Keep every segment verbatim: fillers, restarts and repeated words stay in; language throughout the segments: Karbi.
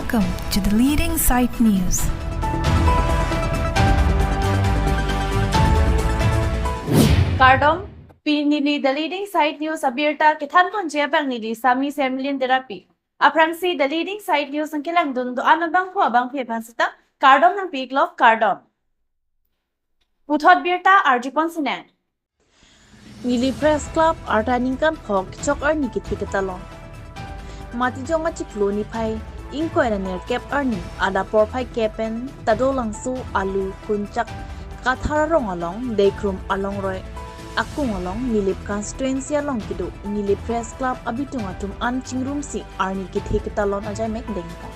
Welcome to the leading site news. Kardom, pini neli the leading site news abirta kethanponji abang neli Sami Semlin Terapi. Aphrangsi the leading site news nangkelangdun do-an abangphu abangphi aphan seta kardom nangpi-iklo, kardom. Puthot birta arjupon sinang. Nilip Press Club arta ningkan pho kechok arni kethe ketalon. Matijong achiklo niphai ingkoi ra nerkep arni adap porphai ke pen Tadolangso Alu Kunchak Kathar arong along Dekrum Alongroi akung along Nilip constituency along kedo Nilip Press Club abitung atum an chingrumsi arni kethe ketalon ajaimek dengpon.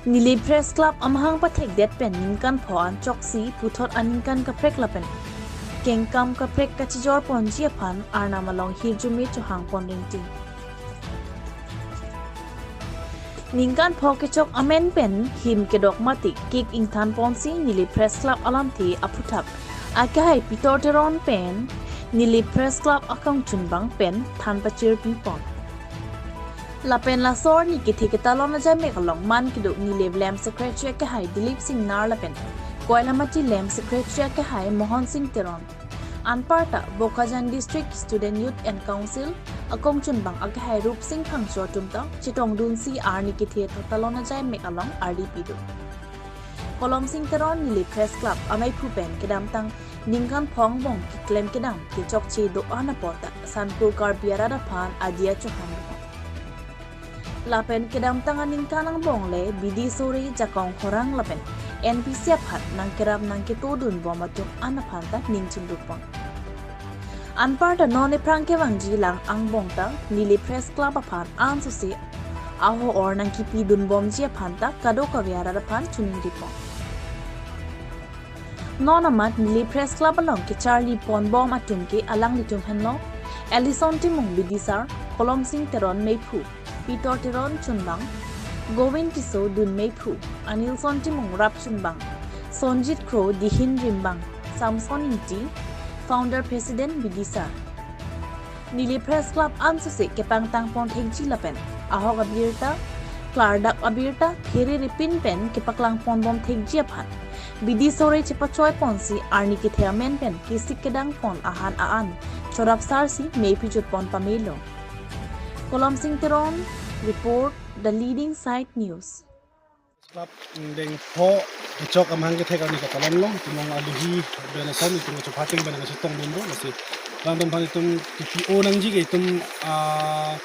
Nilip Press Club amahang pathekdet pen ningkan pho an choksi puthot aningkan kaprek lapen kengkam kaprek kachijorponji aphan arnam along hirjume chohangpon ringting. Ningkan pho kechok amen pen him kedok mati kik ingthanponsi Nilip Press Club alamthe aphuthak akehai Pitor Teron pen Nilip Press Club akangchunbang pen than pachirpipon. Lapen laso arni kethe ketalon ajaimek along man kedo Nilip Lamp Secretary akehai Dilip Singnar lapen Koilamati Lamp Secretary akehai Mohon Sing Teron. Anparta Bokajan District Student Youth and Council akangchunbang akehai Rup Sing Phangcho atum ta chetongdunsi arni kethe ketalon ajaimek along ardi pido. Kolom Sing Teron Nilip Press Club ameiphu pen kedamtang ningkan pho angbong keklem kedam kechokche do-an apor ta Sanpur Karbi arat aphan adia chohang. Lapen kedamtang aningkan angbong le bidi sore jakong khorang lapen N P C aphan nangkerap nangketodunbom atum an aphan ta ning chingdukpon. Anparta non ephrang kevangji lang angbong ta Nilip Press Club aphan ansose aho-or nangkepidunbomji aphan ta kadokave arat aphan choningripon. Non amat Nilip Press Club along kecharliponbom atum ke alanglitum henlo Ellison Timung bidisar, Kolom Sing Teron meiphu, Pitor Teron chunbang, Govin Tisso dun meiphu, Anilson Timung rap chunbang, Sonjit Kro dihin rimbang, Samson Ingti, founder president bidisar. Nilip Press Club ansose kepangtangpon thekji lapen ahok abirta klardak abirta phere ripin pen kepaklangponbom thekji aphan bidi sore chepachoiponsi arni kethe amen pen kesik kedangpon ahan a-an chorap sarsi mei pijutpon pamelo. Kolom Sing Teron report, the leading site news. Club dengpho kechok amahang kethek arni katalonlo, itum along aluhi ben ason itum chuphating ben kachetongdunlo, lasi alangtum aphan itum T P O nangji ke itum, ah,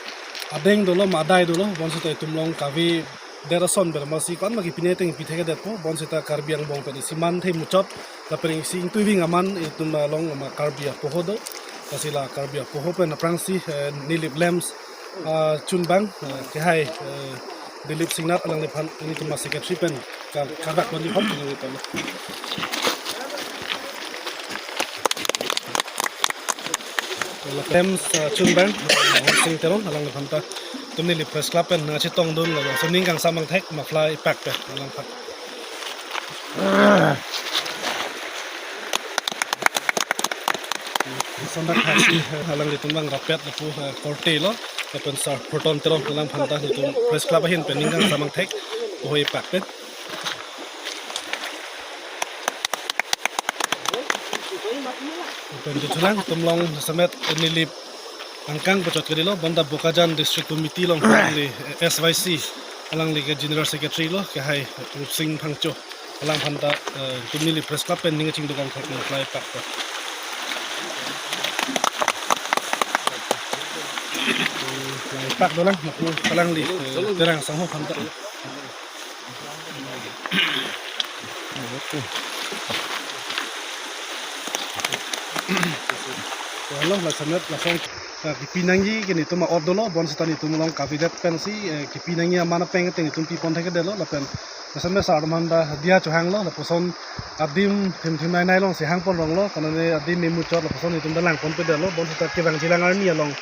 adeng dolo ma adai dolo, bonsita itum along kave der ason ber masi ko-an ma kepine ateng pithekdetpo, bonsita Karbi angbong pen isi manthe muchot, lapen isi ingtuiving aman itum along ma Karbi apoho do, lasi la Karbi apoho pen aphrangsi, eh, Nilip Lamps, ah, chunbang, ah, kehai, eh, Dilip Singnar alangliphan, nelitum a-secretary pen kar-, kardakponji aphan nelitum. Lamps, ah, chunbang, ah, Sing Teron alangliphan ta itum Nilip Press Club pen, ah, chetongdunlo, laso ning kangsam angthek muffler ipak pen alangphan. Sondak hasi alanglitum bang rapet lapu, eh, korte lo, lapen Sar Proton Teron alangphan ta nelitum Press Club ahin pen ning kangsam angthek, ohoi pak pen. Pen di chulang, itum along semet Nilip angkang pachot kalilo, bonta Bokajan District Committee along alangli, eh, S Y C, alangli ke General Secretary lo, kehai Rup Sing Phangcho, alangphan ta, eh, itum Nilip Press Club pen ning kachingduk angthek muffler ipak ta. Ipak dolang, maku alangli, eh, Terang Sangho aphan ta. Alo, lason, lason, eh, kipi nangji ke nelitum a-ot dolo, bonsita nelitum along kavedet pensi, eh, kipi nangji aman apeng ateng nelitum pipon thekdetlo, lapen lason me sar atum aphan ta dia chohanglo, lapuson adim thimthim nainai alongsi hangpon ronglo, kanane adim memuchot lapuson nelitum ta langponpedetlo, bonsita kevangjilang arni along,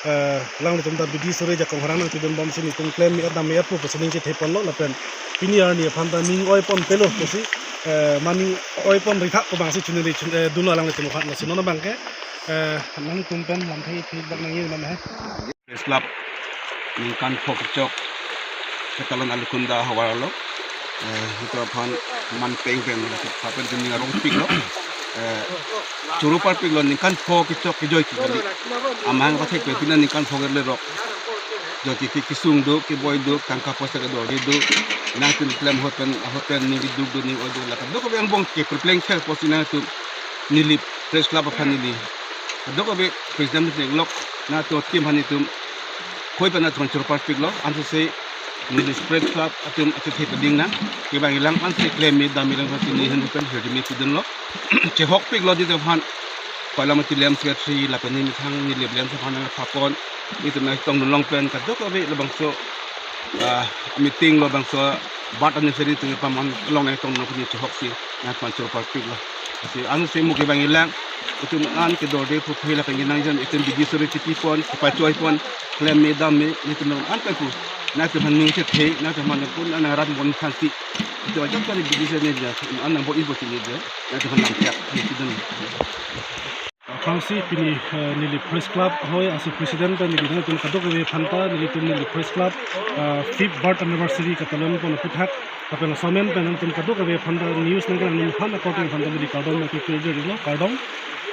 eh, alanglitum ta bidi sore jakong khorang nangpidunbomsi nelitum klem me-et dam me-et pu pusi ning chetheponlo lapen pini arni aphan ta ning oiponpelo pusi, eh, ma ning oipon ri thak pu abangsi chuniri chun, eh, dunlo alanglitum aphan, lasi non abangke, eh, nangtum pen lamthe ithibak nangji ma he. Press Club ningkan pho kechok Katalon Alukunda havar lo. Eh, ito aphan manpeng pen, pen pen ning arong piklo. Eh, choro parpiklo ningkan pho kechok kejoi kali. Amahang pathek pen pini ningkan pho kele rok. Joti ti kesung do, keboi do, tangka poisa kedorji do. Nangtum klem ahut pen, ahut pen ning duk do, ning oi do, la kadokave angbong ke prepleng kher pusi nangtum Nilip Press Club aphan neli kadokave president pen lok nangtum team aphan nelitum khoi pen nangtum choro parpiklo, ansose Nilip Press Club atum achethe pading nang, kevang ilang ansi klem me dam ilang pasi neli ahin pen hirjume pidunlo. Chehok piklo nelitum aphan, koilam ati lem secretary lapen neli methang Nilip lem aphan nangphan pon, nelitum nangtong dunlong pen kadokave labangso, ah, meeting labangso birth anniversary atum paman along nangtong dunlong pen chehok si nangphan choro parpiklo. Lasi ansose mo kevang ilang, itum an kedorde puthe lapen kenang jam itum bidi sore chipi pon, kepachoi pon, klem me dam me, nelitum an pen pu. Nangtum aphan ning chethe, nangtum aphan pun an rat mon thansi. Itum ajak kali bidi sore ne ja, an nang bo ibo chini ja, nangtum aphan nangchak, nelitum. Aphrangsi pini, eh, Nilip Press Club ahoi asi president pen neli nangtum kadokave aphanta, nelitum Nilip Press Club, eh, fifth birth anniversary katalon pon aphuthak, lapen laso amen pen nangtum kadokave aphanta news nangkenang aphan according aphanta neli kardom nangkikirjurlo, kardom.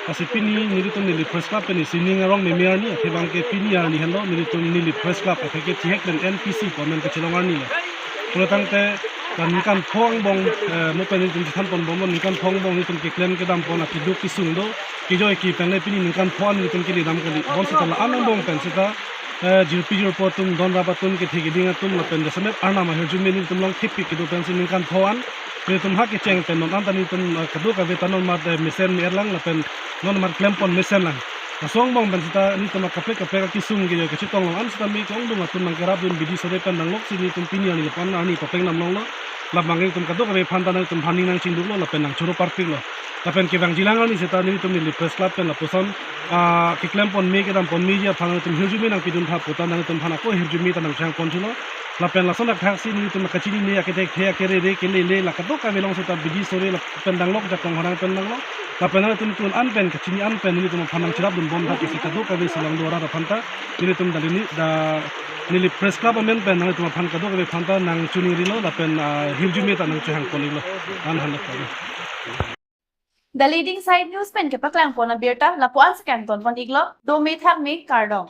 Lasi pini nelitum Nilip Press Club pen isi ning arong meme arni, athe abang ke pini arni henlo nelitum Nilip Press Club athe ke chihek pen N P C comment kachelong arni lo. Pulo tangte, kan ningkan pho angbong, eh, mo pen nelitum chethan pon bom, ningkan pho angbong nelitum keklem kedam pon akeduk kesung do, kejoi ke pen le pini ningkan pho an nelitum kele dam kali. Bonsita la-an angbong pen sita, eh, jirpi jirpo atum, don rap atum, kethe keding atum, lapen jasemet Arnam ahirjume nelitum along thepik kedo pensi ningkan pho an nelitum ha kecheng pen non anta nelitum, eh, kadokave ta non mat, eh, mesen me-et lang lapen non mat klem pon mesen lang. Laso angbong pen sita nelitum akaprek kaprek akesung kejoi kachetong long an sita me ke-ongdung atum nangkerap dun bidi sore pen nangloksi nelitum pini arni lapu-an arni papleng dam longlo. Labang nelitum kadokave aphanta nangtum aphan ning nangchingduklo lapen nangchoro parpiklo. Lapen kevangji lang arni sita nelitum Nilip Press Club pen lapuson, ah, keklem pon me kedam pon meji aphan nangtum hirjume nangpidun tha puta nangtum aphan ako hirjume ta nangchehang pon thulo. Lapen lason athak si nelitum akachinine akethekthe akerere kelele la kadokave along sita bidi sore lapen danglok jakong harang pen danglo. Lapen nangtum tun an pen kachini an pen nelitum aphan nangcherap dun bom tha pusi kadokave si along do arat aphanta nelitum dalini da Nilip Press Club amen pen nangtum aphan kadokave aphanta nangchiningrilo lapen, ah, hirjume ta nangchehang ponlo. An han lo. The Leading Side News pen kepaklang pon abirta lapu-an si kangton pon iklo, dome thakme, kardom.